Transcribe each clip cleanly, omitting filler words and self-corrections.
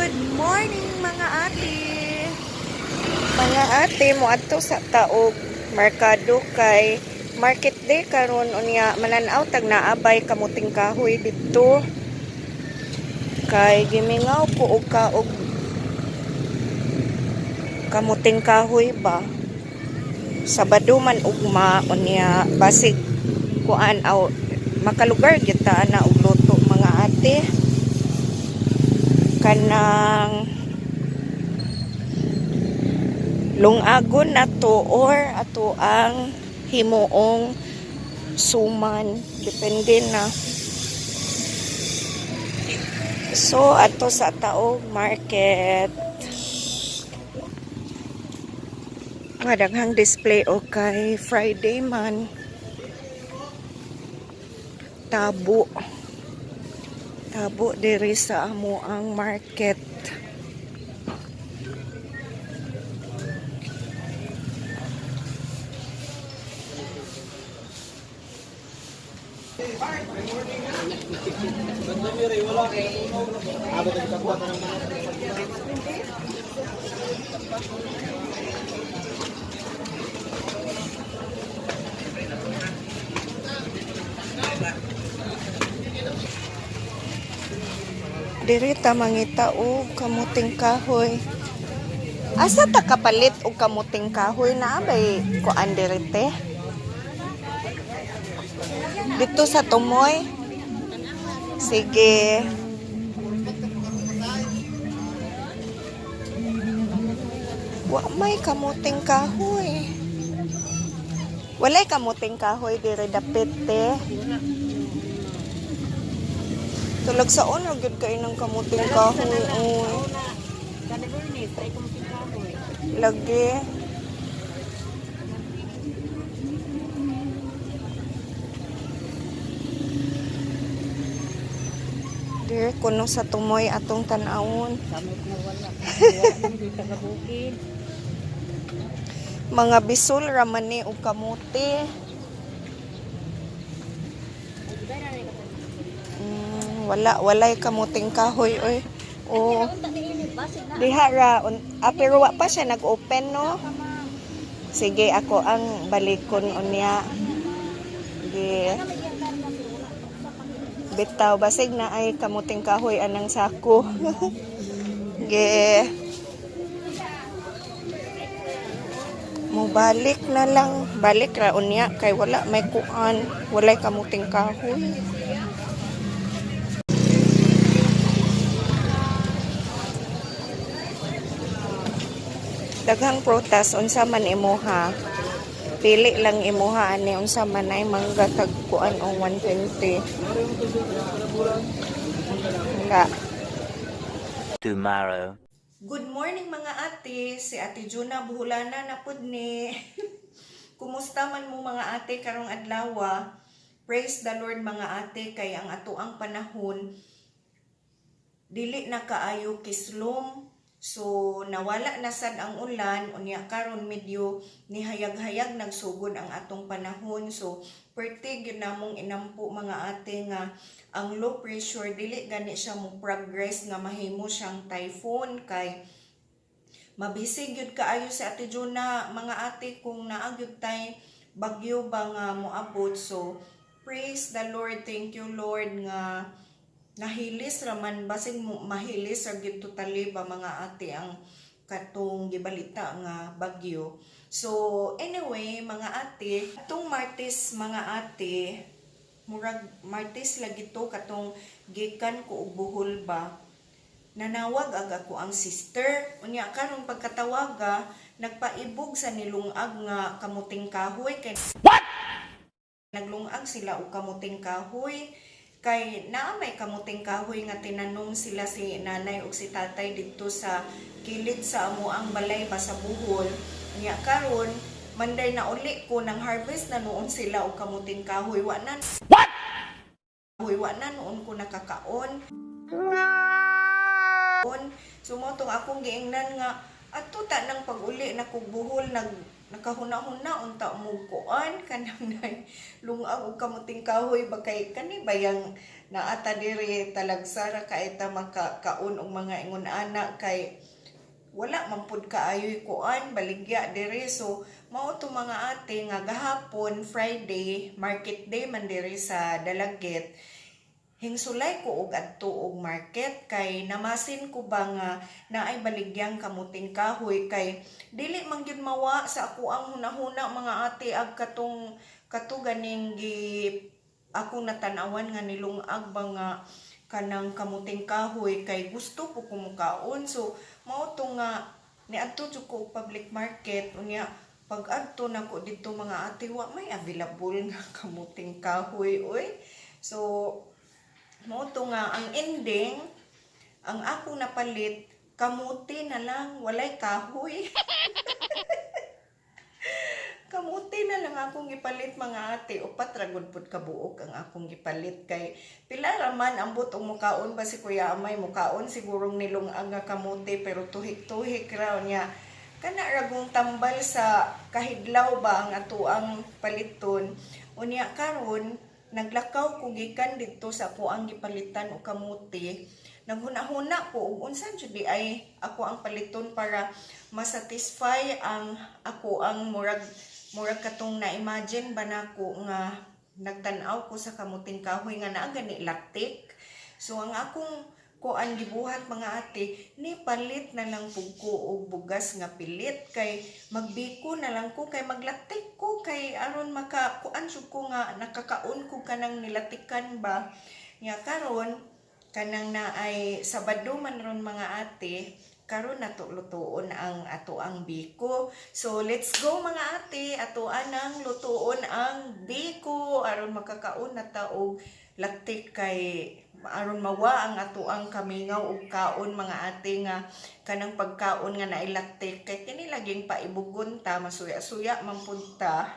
Good morning, mga ate. Mga ate, moadto sa taog merkado kay market day karon, unya mananaw tag naabay kamuting kahoy didto. Kay gimingaw ko og kaog kamuting kahoy ba. Sabado man ugma, unya basig kuan aw makalugar gyud ta ana og luto, mga ate, kanang lungagon na to or ato ang himuong suman, depende na. So ato sa taog market, nga daghang display o kay Friday man. Tabo tabo diri sa amo ang market. Diri ta mangita og kamuting kahoy. Asa ta kapalit og kamuting kahoy? Naa bay kuan diri, te? Dito sa Tumoy. Sige. Wa may kamuting kahoy. Walay kamuting kahoy diri dapit, te. Tulag sa ono gyud kay ng kamuting kahoy. Oy. Lagi. Dire kuno sa Tumoy atong tan-awon. Samot na wala. Wala man dito sa bukid. Mga bisol raman ni og kamote. Wala, walay kamuting kahoy oy. Oh. Diha ra pero wa pa siya nag-open, no. Sige, ako ang balikon unya. Sige. Bitaw, basig na ay kamuting kahoy anang sako. Ge. Mubalik na lang. Balik ra unya kay wala may kuan, walay kamuting kahoy. Daghang prutas, unsa man imuha? Pili lang imuha ani, unsa man ay mangga tag kuan og 120. Wala. Tomorrow. Good morning, mga ate, si Ate Juna Buhulana na pud ni. Kumusta man mo, mga ate, karong adlaw? Praise the Lord, mga ate, kay ang atoang panahon dili na kaayo kislom. So nawala na sad ang ulan, unya karon medyo nihayag-hayag nagsugod ang atong panahon. So perti gyud namong inampo, mga ate, nga ang low pressure dili gani siya mo progress nga mahimo siyang typhoon kay mabisig gyud kaayo si Ate Juna, mga ate, kung naa gyud tay bagyo ba nga moabot. So praise the Lord, thank you, Lord, nga nahilis raman, basig mo mahilis ra gyud totally ba, mga ate, ang katong gibalita nga bagyo. So anyway, mga ate, atong Martes, mga ate, murag Martes lagi to katong gikan ko og Bohol ba, nanawag ag ako ang sister. Unya karon pagkatawaga, nagpaibog sa nilungag nga kamuting kahoy kay What? Naglungag sila og kamuting kahoy kay naa may kamuting kahoy nga tinanom sila si nanay ug si tatay didto sa kilid sa amo ang balay ba sa Bohol. Unya karon Manday na uli ko nang harvest na noon sila og kamuting kahoy. Wa na What? Wa na noon ko nakakaon. So mo tong akong giingnan nga adto ta nang pag-uli na kog Bohol nag Nakahuna-huna unta mo kuan kanang nay lungag og kamuting kahoy ba, kay kani bayang naata diri talagsara kay ta makakaon og mga ingon ana, kay wala man pud kaayoy kuan baligya diri. So mao to, mga ate, nga gahapon Friday, market day man diri sa Dalaguete. Hingsulay ko og adto og market kay namasin ko ba nga naay baligyang kamuting kahoy, kay dili man gyud mawa sa ako ang hunahuna, mga ate, ag katong kato ganing gi ako natanawan nga nilungag ba nga kanang kamuting kahoy, kay gusto po ko mukaon. So mao to nga niadto jud ko og public market. Unya pag adto nako didto, mga ate, wa may available nga kamuting kahoy oy. So mao to nga ang ending, ang akong napalit kamuti na lang, walay kahoy. Kamuti na lang akong gipalit, mga ate. 4 ra gud pud kabuok ang akong gipalit, kay pila ra man ambot og mukaon ba si Kuya Amay. Mukaon sigurong nilungag nga kamuti, pero tuhik-tuhik ra niya. Kana ra gung tambal sa kahidlaw ba ang atoang paliton. Unya karon naglakaw ko gikan didto sa ako ang gipalitan og kamuti. Naghuna-huna ko og unsa jud di ay ako ang paliton para masatisfy ang ako ang murag murag katong na-imagine ba nako nga nagtan-aw ko sa kamuting kahoy nga naa gani latik. So ang akong kuan gibuhat, mga ate, ni palit na lang pug ko og bugas nga pilit, kay magbiko na lang ko, kay maglatik ko, kay aron maka kuan jud ko nga nakakaon ko kanang nilatikan ba. Nya karon kanang naay Sabado man ron, mga ate, karon nato lutuon ang ato ang biko. So let's go, mga ate, ato anang lutuon ang biko aron makakaon na ta og latik, kay aron mawa ang ato ang kamingaw og kaon, mga ate, nga kanang pagkaon nga naay latik, kay kini laging paibugon ta, masuya-suya man pud ta.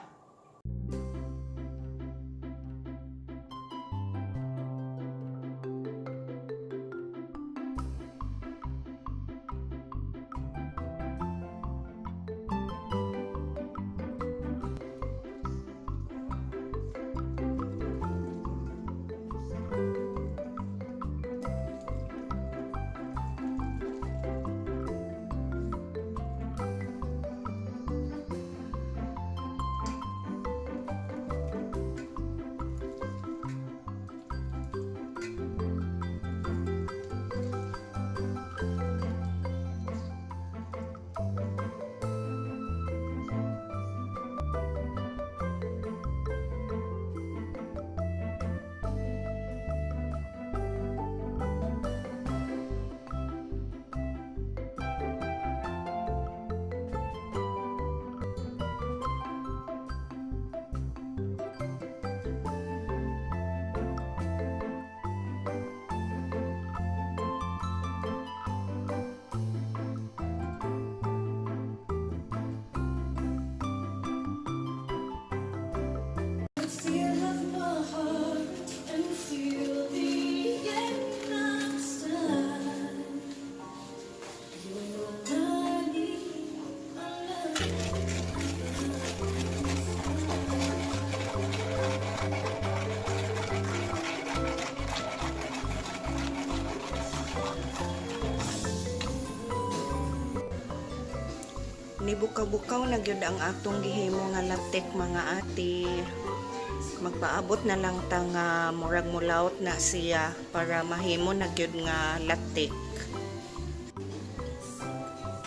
Feel of my heart and feel the end of time. You're all I need, my love. Nibukaw-bukaw na gyud ang atong gihimo nga latik, mga ate. Magpaabot na lang ta nga murag mulaot na siya para mahimo na gyud nga latik.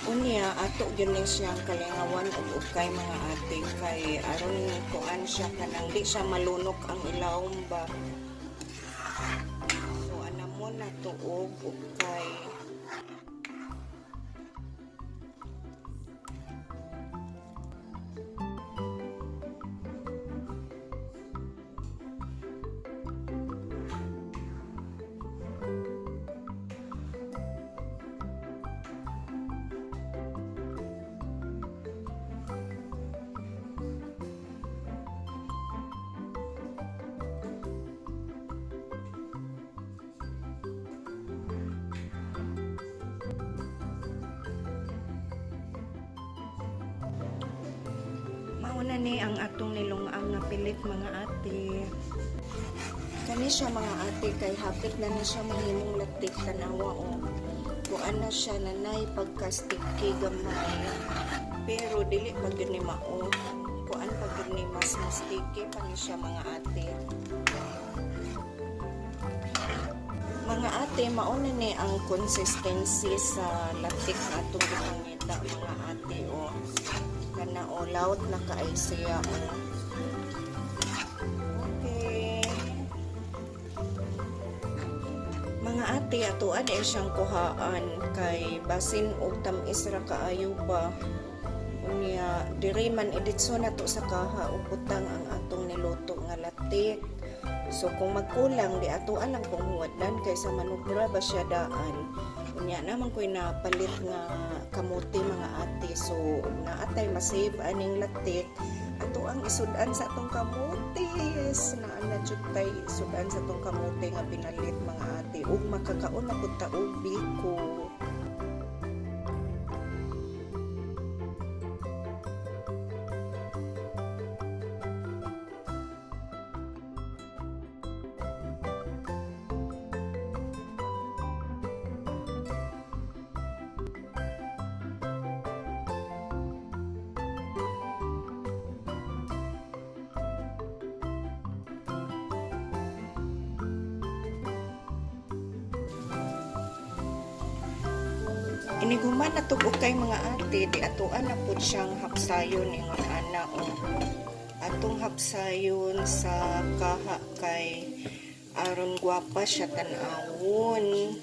Unya ato gyud ning siyang kalingawan og ukay, mga ate, kay aron kuan siya, kanang di siya malunok ang ilawom ba. So anamo na to og ukay. na ni ang atong nilungang nga pilit, mga ate. Kani siya, mga ate, kay hapit na na siya mahimong latik, tanawa o. Kuan na siya, nanay pagka sticky gamay. Pero dili pa gyud ni mao. Kuan pa gyud ni mas mo sticky pa ni siya, mga ate. Mga ate, mao na ni ang consistency sa latik na atong gipangita, mga ate, o. Kana o, laut na kaay siya o. Okay. Mga ate, atuan ay siyang kuhaan kay basin og tamis ra kaayo ba. Unya, diri man iditso na to sa kaha og butang ang atong niluto nga latik. So kung magkulang di atoan lang kung huwadlan kaysa manubra ba siya daan. Unya naman ko'y napalit nga kamote, mga ate. So naatay masave aning latik ato ang isudan sa atong kamotes. Naa na jud tay isudan sa atong kamote nga pinalit, mga ate, ug makakaon na pud ta og biko. Iniguman na tug kay, mga ate, di atoan na pud siyang hapsayon ingon ana o. Atong hapsayon sa kaha kay aron gwapa siya tan-awon.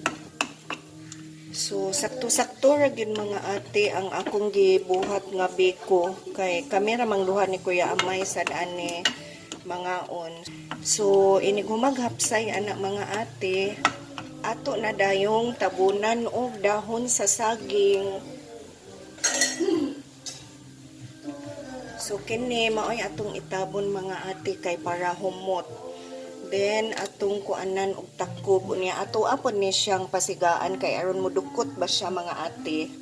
So sakto-sakto ra gyud, mga ate, ang akong gibuhat nga biko kay kami ra mang duha ni Kuya Amay sad ani mangaon. So inig humaghapsay ana, mga ate, ato na dayong tabunan og dahon sa saging. So kini maoy atong itabon, mga ate, kay para humot. Then atong kuanan og takop, unya ato apon ni siyang pasigaan kay aron mudukot ba siya, mga ate.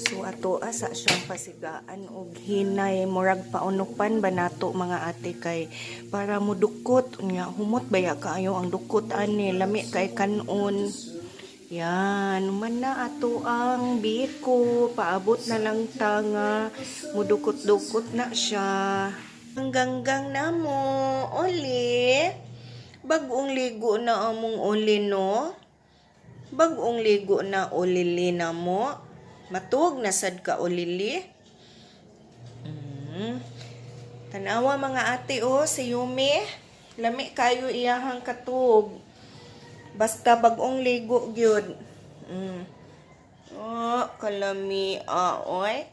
So ato asa siyang pasigaan og hinay, murag paunupan ba nato, mga ate, kay para mudukot, unya humot baya kaayo ang dukot ani, lami kay kanon. Yan, man na ato ang biko, paabot na lang ta nga mudukot-dukot na siya. Ang ganggang na mo, Oli. Bagong ligo na among Oli, no? Bagong ligo na Olili na mo. Matuog na sad ka, Olili. Tanawa, mga ate, oh, si Yumi. Lami kayo iyahang katug. Basta bagong ligo gyud. Oh, kalami ah, oy.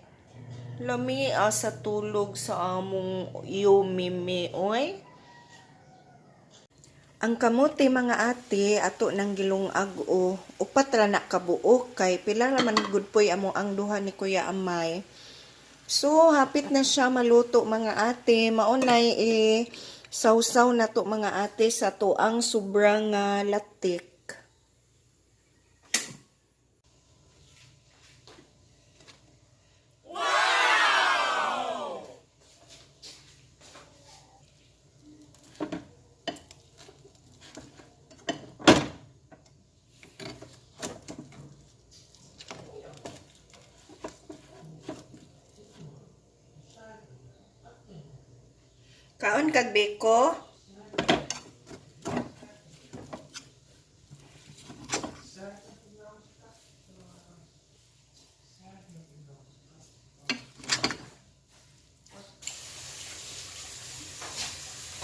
Lami ah, sa tulog sa among Yumi mi, oy. Ang kamote, mga ate, ato nang gilungag o upat ra na kabuok kay pila ra man gud poy amo ang duha ni Kuya Amay. So hapit na siya maluto, mga ate, maunay e sawsaw na to, mga ate, sa tuang sobrang latik. Kaon kag biko?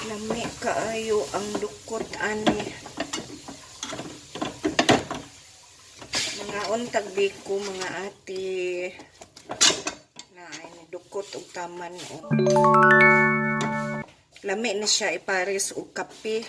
Lami kaayo ang dukot ani. Mga untag biko, mga ate. Na ay ni dukot og taman o. Lami na siya ipares og kape.